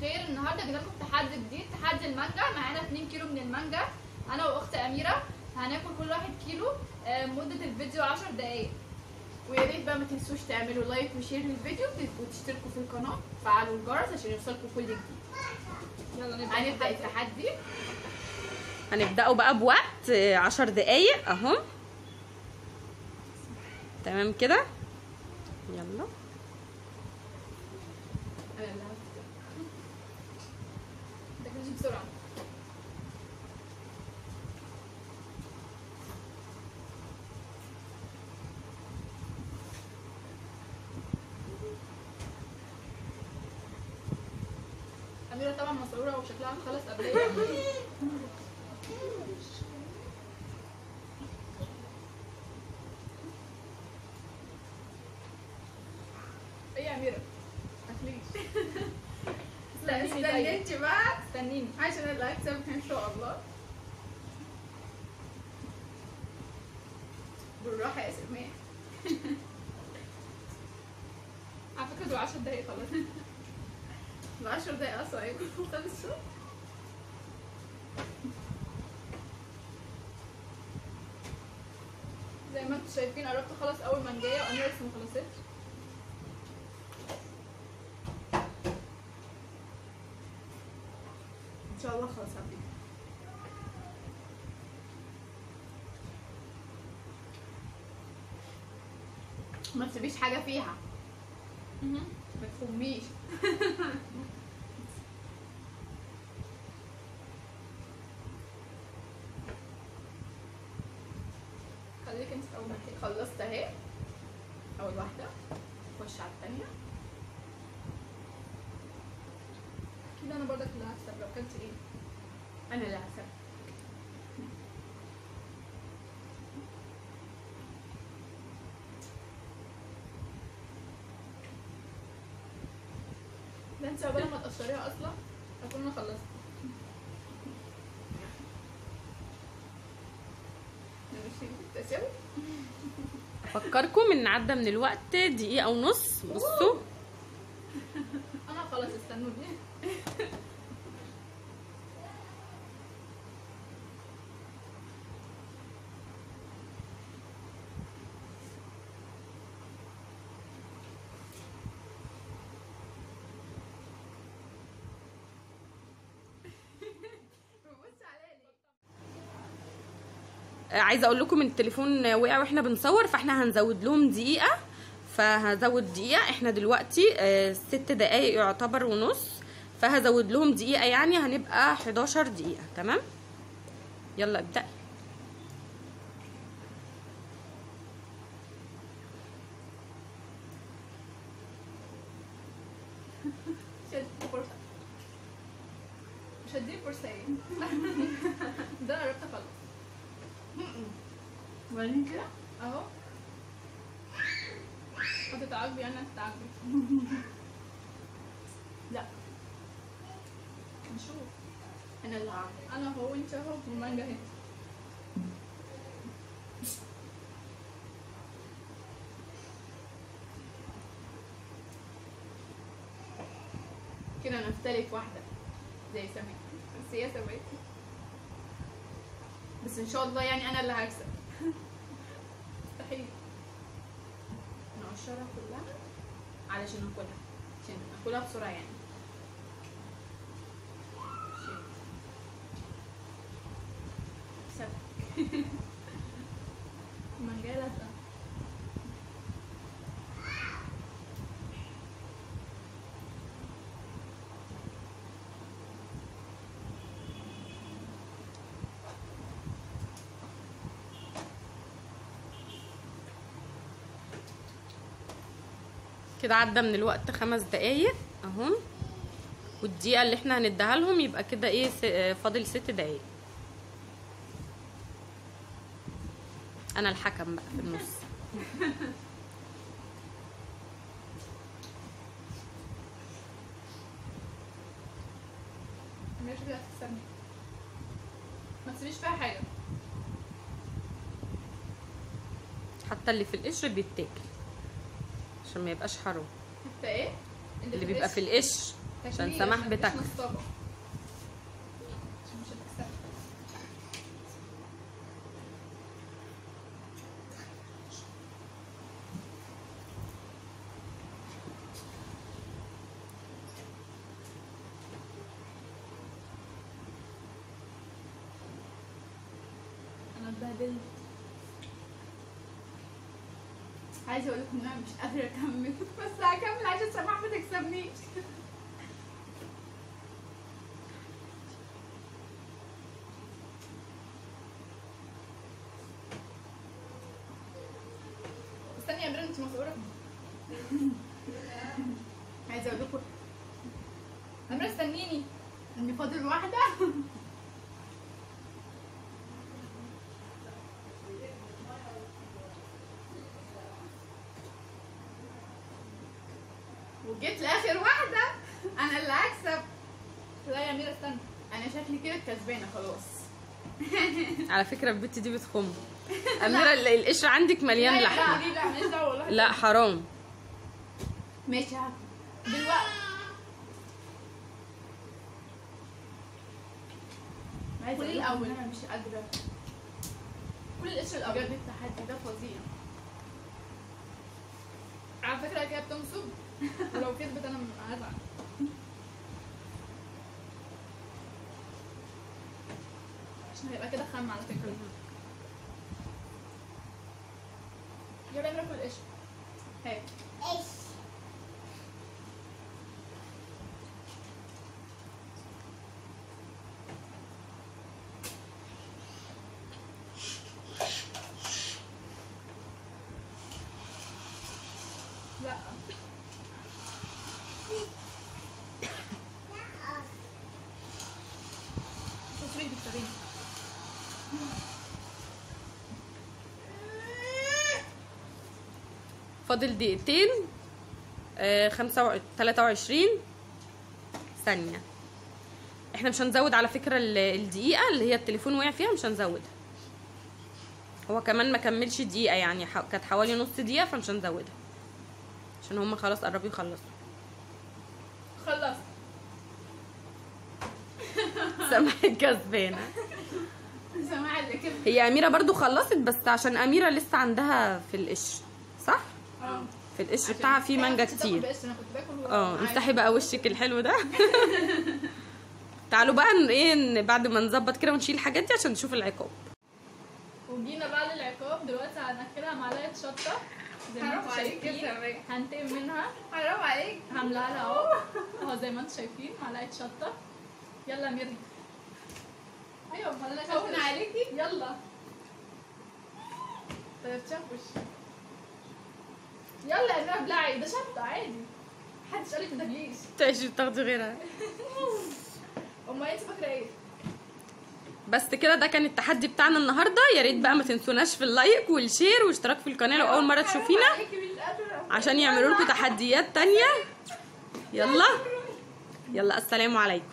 بخير. النهارده جبنا لكم تحدي جديد، تحدي المانجا. معانا 2 كيلو من المانجا، انا واخت اميره هناكل كل واحد كيلو. مده الفيديو 10 دقايق. ويا ريت بقى ما تنسوش تعملوا like و share للفيديو وتشتركوا في القناة وتفعلوا الجرس عشان يوصلكم كل جديد. يلا نبدا. هنبدا التحدي، هنبداه بقى بوقت 10 دقايق اهو. تمام كده، يلا. انا اللي هبدا، تاكلش بسرعة. أميرة طبعا مسعورة وشكلها خلص قبلية. ايه يا أميرة؟ متاكليش. استني انت بقى، استنيني عشان اللي هكسبها ان شاء الله. بالراحة يا سماح. على فكرة دول 10 دقايق خلاص. 10 دقايق اصلا هيكونوا خلصوا. زي ما انتم شايفين قربت اخلص اول منجايه واميره لسه ما خلصتش. ان شاء الله خلص قبلك. ما تسيبيش حاجة فيها، ما تخميش. خليك انت في اول مكان. خلصت اهي اول واحدة، خش على الثانية. كده انا برضك اللي هكسب لو كلت ايه. انا اللي هكسب. ده انت عقبال ما تقشريها اصلا اكون انا خلصت. افكركم ان عدى من الوقت 1.5 دقيقة. بصوا انا خلاص، استنوني. عايزه اقول لكم ان التليفون وقع واحنا بنصور، فاحنا هنزود لهم دقيقة، فهزود دقيقة. احنا دلوقتي 6 دقايق يعتبر ونص، فهزود لهم دقيقة، يعني هنبقى 11 دقيقة. تمام، يلا ابدأي. مش هديك فرصة، مش هديك فرصة. ايه ده؟ قربت اخلص. وبعدين كده اهو. هتتعاقبي، انا هتتعاقبي. لا نشوف. انا اللي هعمل. انا اهو وانت اهو والمانجا اهي. كده انا في تالت واحدة زي سماح، بس هي سماح. بس ان شاء الله يعني انا اللي هكسب. مستحيل. نقشرها كلها علشان اكلها، عشان اكلها بسرعة يعني. سبك. المانجايه لازقه. كده عدى من الوقت 5 دقايق اهو، والدقيقة اللي احنا هنديها لهم يبقى كده ايه، فاضل 6 دقايق. انا الحكم بقى في النص. ماشي كده، هتستني ما تسيبيش فيها حاجة. حتى اللي في القشر بيتاكل عشان ما يبقاش حرام. حتى ايه؟ اللي بيبقى في القشر عشان سماح بتاكل. عشان مش هتكسبي. انا اتبهدلت. عايزه اقول لكم ان انا مش قادرة اكمل، بس هكمل عشان سماح ما تكسبنيش. استني يا اميره انت مسؤولة. عايزه اقول لكم اميره استنيني ان فاضل واحدة. وجيت لاخر واحدة، انا اللي هكسب. لا يا اميره استنى، انا شكلي كده كسبانه خلاص. على فكرة البت دي بتخم. اميره القشر عندك مليان لحمه. لا لا ماليش دعوه والله. لا حرام. ماشي هاكل دلوقتي. كل الاول انا مش قادرة. كل القشر الاول. بجد التحدي ده فظيع. على فكرة كده بتنصب، ولو كسبت انا هزعل. عشان هيبقى كده خام على فكرة. يلا ناكل القشر. هاك ايش. لا تصريف بالتغيير. فاضل دقيقتين 23 ثانية. احنا مش هنزود على فكرة الدقيقة اللي هي التليفون وقع فيها، مش هنزودها. هو كمان ما كملش دقيقة يعني، كانت حوالي نص دقيقة، فمش هنزودها عشان هما خلاص قربوا يخلصوا. خلصت. سماح كسبانة. سماح اللي كده. هي أميرة برضو خلصت، بس عشان أميرة لسه عندها في القشر، صح؟ في القشر بتاعها في مانجا كتير. انا كنت باكل. امسحي بقى وشك الحلو ده. تعالوا بقى ايه بعد ما نظبط كده ونشيل الحاجات دي عشان نشوف العقاب. وجينا بقى للعقاب دلوقتي. هناكلها معلقه شطه زي ما انتم شايفين، هنتقم منها. حرام عليك. هعملها لها اهو اهو زي ما انتم شايفين معلقه شطه. يلا يا ميري. ايوه امال انا هون عليكي. يلا طيرتيها في وشي. يلا يا ميري ابلعي، ده شطه عادي، محدش قالك ما تاكليش. تعيشي بتاخدي غيرها. امال انت فاكره ايه؟ بس كده، ده كان التحدي بتاعنا النهارده. يا ريت بقى ما تنسوناش في ال like وال share واشتراك في القناة لو اول مرة تشوفينا، عشان يعملوا لكم تحديات تانية. يلا يلا، السلام عليكم.